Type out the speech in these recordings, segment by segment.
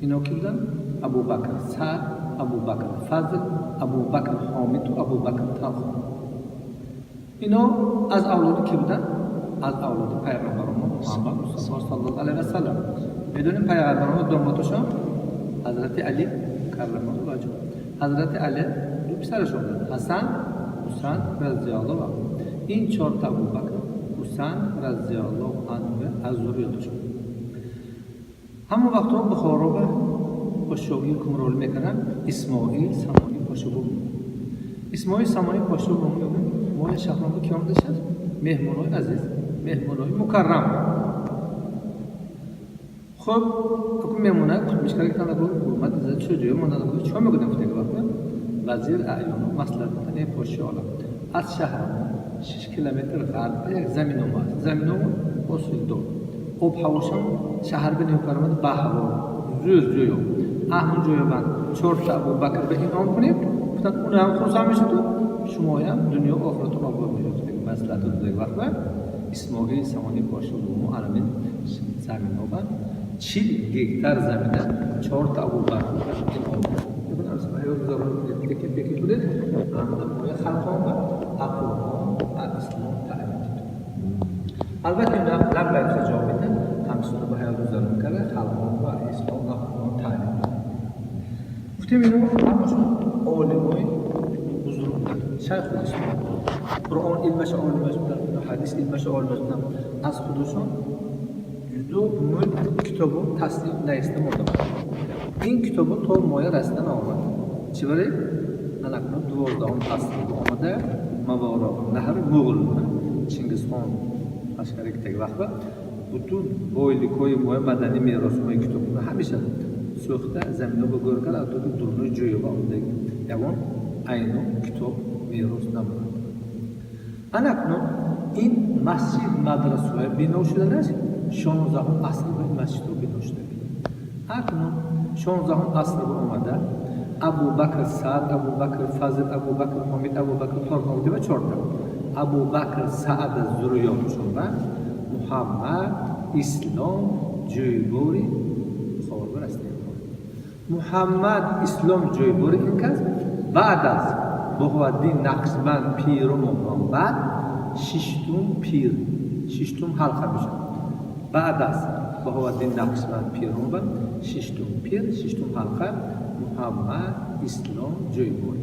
Ино ки буданд? Абубакр Саъд, Абубакр Фазл, Абубакр Ҳомиду Абубакр Талхон. Ино аз авлоди ки буданд? Аз авлоди пайғамбаромо Муҳаммад Мустафо саллаллоҳу алайҳи васаллам. Медонем, пайғамбаромо домодашон Ҳазрати Али каррамаллоҳу ваҷҳ. Ҳазрати Али ду писарашон буданд, Ҳасан, Ҳусан разияллоҳу анҳу. Ин чорта Абубакр, Ҳусан разияллоҳу анҳу аз зурриёташон. Ҳамон вақтҳо Бухоро ба подшоҳӣ ҳукмронӣ мекарданд Исмоил Самонӣ подшо буд. Исмоил Самонӣ подшо буд. Мои шаҳрон ки омада шуд, меҳмонои азиз, меҳмонои мукаррам. Хуб, аку меҳмона кутмишкара гирифтанд, ҳурмат, иззат, чо ҷоя монданд, чо мегӯдем, гуфтаги вақт вазир аъёну маслиҳат доданд: «Эй подшоҳи олам, аз шаҳрамо 6 километр ғарб як заминомо аст, заминомо ҳосилдор, об ҳавошам шаҳр ба нигоҳ ба ҳаво зӯр ҷӯё, аҳмун ҷоё банд чорта Абубакр ба инъом кунед», гуфтанд, унаам хурсанд мешуду шумоям дунё охиратон обод мешуд. Маслиҳат додаги вақт Исмоили Самонӣ подшоҳ бумо анамин заминҳо ба 40 гектар замина чорта Абубакр инъом кунед. Халқон ба Қуръон ва Ислом таълим дид. Албатта, ина лаббайк ҷавоб медиҳанд, ҳамсуна ба ҳаёт гузаронӣ карда, халқон ва Ислом ва Қуръон таълим дод. Гуфтем, ино ҳамашон олимои бузург буданд, шайхул ислом, Қуръон илмаша олимаш буданд, ҳадис илмаша олимаш буданд. Аз худашон ҷудо мулк китобу тасниф нависта монда. Ин китобу то моя расида наомад. Чӣ баре? Анакнун 12-ум аср омада, Маваро наҳр муғул, Чингизхон лашкари теги вақт бутун бойликҳои моя, маданӣ меросҳои китобхона ҳамеша сӯхта, замино ба гӯр кард, ҳатто ки дурнои ҷӯёба омдаги ягон айно китоб мерос намонад. Анакнун ин масҷид мадрасаҳоя бино шуданаш 16-ум аср ба масҷидҳо бино шуда. Акнун 16-ум аср ба омада, Абубакр Саъд, Абубакр Фазл, Абубакр Ҳомид, Абубакр Торхон, чорта Абубакр Саъд аз зурриётшон ба Муҳаммад Ислом Ҷӯйбори Бухоро расидем. Муҳаммад Ислом Ҷӯйбори ин кас баъд аз Баҳоаддин Нақшбанд пиру мондан баъд шиштум пир, шиштум ҳалқа мешуд. Баъд аз Баҳоаддин Нақшбанд пиру баъд шиштум пир, шиштум ҳалқа Муҳаммад Ислом Ҷӯйборӣ.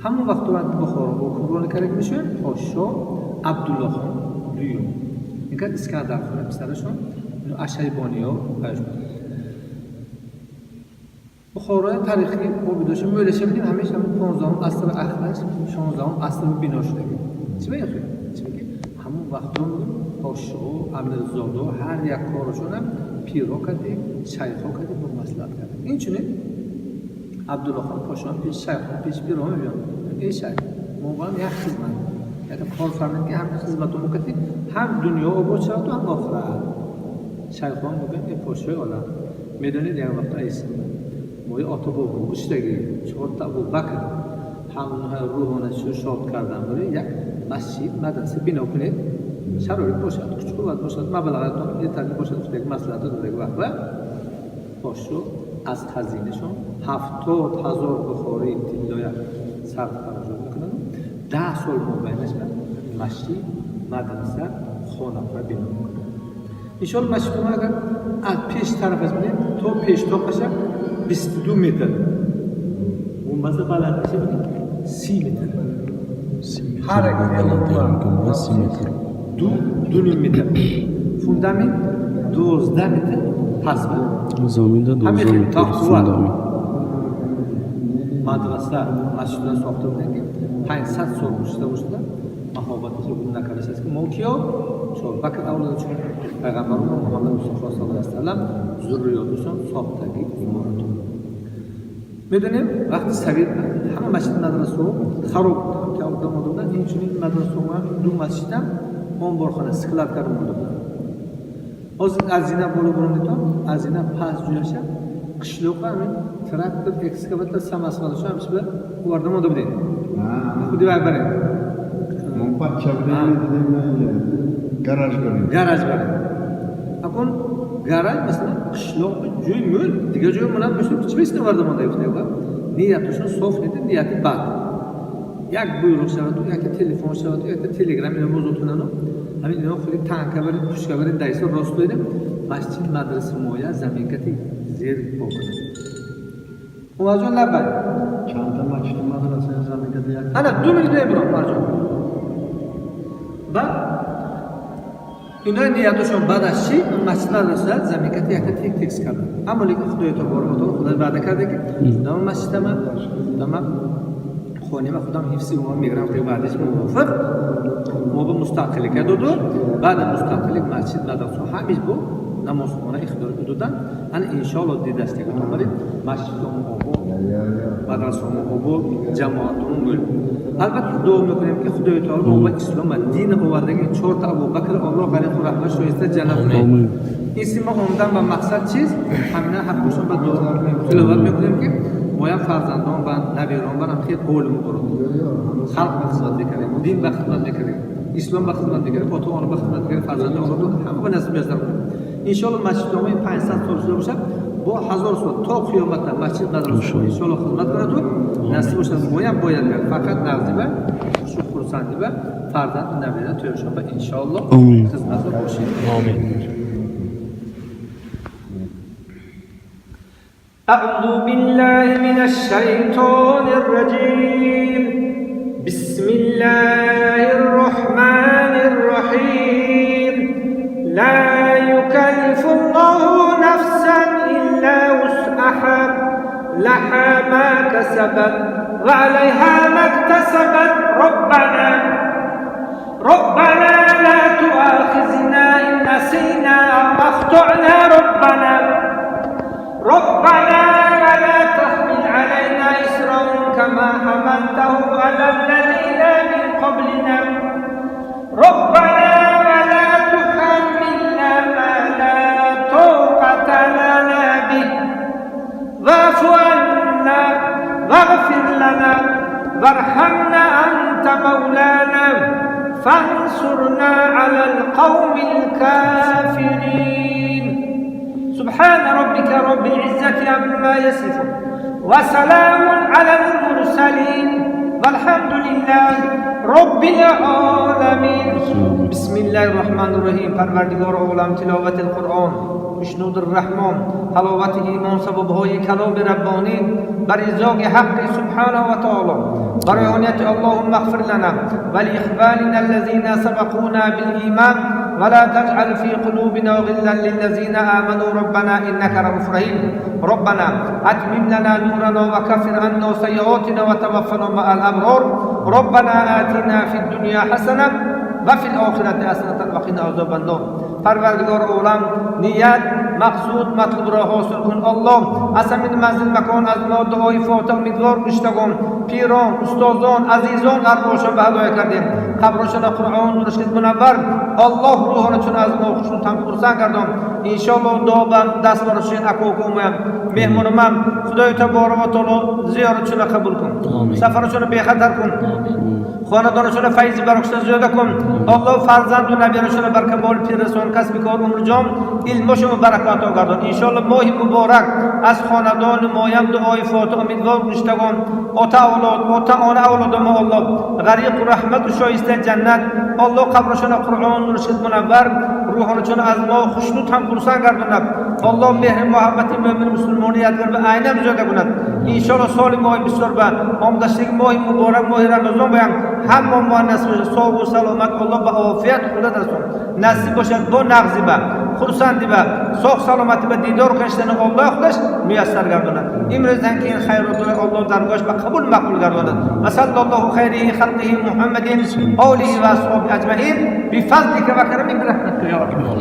Ҳамон вақто вақти Бухоро ҳукмронӣ карда мешуд подшоҳ Абдуллохон дуюм. Ин кас Искандархона писарашон ашайбониё шуд. Бухорои таърихи обидоша мӯлаша бинем, ҳамеша ҳамин 15-ум асри ахираш, 16-ум аср бино шудаги. Чӣ меяхе? Чӣ ки ҳамон вақто подшоҳ, амирзодо ҳар як корашона пиро кардем, шайхо кардем, бо маслиҳат кардем. Инчунин Абдуллохон подшоҳ пеш шайхон, пеш пиро мебиён: «Эй шайх, мо боям як хизмат, як кор фармед, ки ҳам хизмату мо кардем, ҳам дунё обод шаваду ҳам охират». Шайхон мегӯянд: «Эй подшоҳи олам, медонед, як вақт айсим мои ото бобо гӯштаги чорта Абубакр ҳамонҳои рӯҳонашу шод кардан барои як масҷид мадраса бино кунед, шароит бошад, куч қувват бошад, маблағатон етарли бошад», гуфтаги маслиҳатро додаги вақт подшоҳ аз хазинашон 70 000 бухории тиллоя сарф хароҷот мекунанд. 10 сол мобайнаш масҷид, мадраса, хонаҳоя бино мекунанд. Иншоалло, масҷиди мо агар аз пеш тарафаш бинед, то пештоқаша 22 метр, гумбаза баландиша бинед, 30 метр. Ҳар як гумбаз 30 метр. Ду дуним метр фундамент, 12 метр паст. Заминда 12 метр фундамент. Мадраса, масҷидро сохта буданд, ки 500 сол гузашта бошада, маҳобаташро гум накарда аст, ки мо киё? Чорбакр авлодашон, пайғамбароно Муҳаммад Мустафо саллаллоҳу алайҳи васаллам зурриёташон сохтаги иморатон. Медонем, вақти совет ҳама масҷид мадрасаҳо хароб карда монда буданд. Инчунин мадрасаҳо, ду масҷидам омборхона, склад карда монда буданд. Ҳозир аз зина боло бурондитон, аз зина паст ҷояша қишлоқа ҳамин трактор, экскаватор, самосвалшо ҳамчи ба оварда монда будем. Худи вай барем. Мо бача будем, медидем, гараж барем. Гараж барем. Акун гараж, масалан. Қишлоқ ҷӯй мӯл, дигар ҷой монанд бошад, чӣ бесина оварда монда гуфта. Нияташон соф неда, нияти бад. Як буйруқ шаваду, якта телефон шаваду, якта телеграм ино бозотунану ҳамин ино худи танка барин, пушка барин, дайсо рост доидем, масҷид мадраса моя заминкати зер по кунад. Умарҷон, лаббай. Чанда масҷиди мадраса заминкати як. Ана 2 минут мебурам, Умарҷон. Баъд ино нияташон баъд аз чӣ масҷид мадраса заминкати якта тек текс кардан. Аммо лекин Худои таборак ва таоло Худо ваъда карда, ки худама масҷидама, худама хонема, худам ҳифзи ума мегирам. Ваъдаш мувофиқ мо ба мустақилика доду, баъда мустақилик масҷид мадраса ҳамиш бо намозхона ихдор додан. Ана иншоалло дидастаготон баред, масҷидому обод, мадрасамо обод, ҷамоатому мул. Албатта, дуо мекунем, ки Худои таоло мо ба ислом ва дин овардаги чорта Абубакр Аллоҳ ғариқу раҳмат, шоиста ҷаннат. Ин сима омадан ба мақсад чиз ҳамина ҳаққушон ба дуо тиловат мекунем, ки моям фарзандон ба набирон барам хел олиму бурод, халқ ба хизмат мекардем, дин ба хизмат мекардем, ислом ба хизмат мекардем, ото она ба хизмат мекардем, фарзандон ҳама ба насиб муяссар кунем. Иншоалло масҷидҳои 500 сол шуда бошад, бо 1000 сол то қиёматда масҷид мадраса иншоалло хизмат кунаду насиб бошад. Моям бояд фақат нағзиба хушу хурсандиба фарзанду набира тӯёшон ба иншоалло хизматро бошем. Омин. أعوذ بالله من الشيطان الرجيم. بسم الله الرحمن الرحيم. لا يكلف الله نفسا إلا وسعها، لها ما كسبت وعليها ما اكتسبت. ربنا ربنا لا تؤاخذنا إن نسينا أو أخطأنا. ربنا ربنا ولا تحمل علينا إصرا كما حملته على الذين من قبلنا. ربنا ولا تحملنا ما لا طاقة لنا به، واعف عنا واغفر لنا وارحمنا، أنت مولانا فانصرنا على القوم الكافرين. سبحان ربك رب العزة عما يصفون، وسلام على المرسلين، والحمد لله رب العالمين. بسم الله الرحمن الرحيم. پروردگار عالم، تلاوت القرآن، خشنود الرحمن، حلاوت ایمان، سببهای کلام ربانی بر رضای حق سبحانه و تعالی، برای عنایت اللهم اغفر لنا ولإخواننا الذين سبقونا بالإيمان ولا تجعل في قلوبنا غلا للذين آمنوا، ربنا إنك رؤوف رحيم. ربنا أتمم لنا نورنا وكفر عنا سيئاتنا وتوفنا مع الأبرار. ربنا آتنا في الدنيا حسنة وفي الآخرة حسنة وقنا عذاب النار. پروردگار عالم، نیت، مقصود، مطلوب را حاصل کن. الله از همین منزل مکان از ما دعای فاتح امیدوار گشتگان، پیران، استادان، عزیزان ارواحشان به هدایت کردیم، قبرشان قرآن نورش منور. الله روحانشون از ما خوشنود هم خرسند گردان. انشاءالله دعا بر دست برشین اکو کومم مهمانم، خدای تبارک و تعالی زیارتشون قبول کن، سفرشون بی خطر کن، خاندانشون فیض برکت زیاده کن. الله فرزند و نبیرشون بر کمال پیرسون، کسب کار، عمر جام، علمشون برکات گردان. انشاءالله ماه مبارک از خاندان مایم دعای فاتح امیدوار گشتگان، ota avlod، ota ona avlodi ما الله غریق رحمت و شایسته جنت. الله قبرشون قرآن نورش منور، روحانشون از ما خوشنود هم خرسند گرداند. الله مهر محبت مؤمن مسلمان یادگار به عینم زیاده کند. انشاءالله سال ماه بسیار به آمدشتگی ماه مبارک ماه رمضان بیان هم ما نصیب باشد صاحب و سلامت، الله به عافیت خدا رسون نصیب باشد، با نغزی به خرسندی به sog' salomatӣ ба дидор каштани Аллоҳ худаш муяссар гардонад. Имрӯзан ки ин хайротро Аллоҳ даргоҳаш ба қабул мақбул гардонад. Ва саллаллоҳу хайриҳи халқиҳи Муҳаммадин олиҳи ва асҳоби аҷмаин бифазлика ва карамика, раҳматика я арҳамар.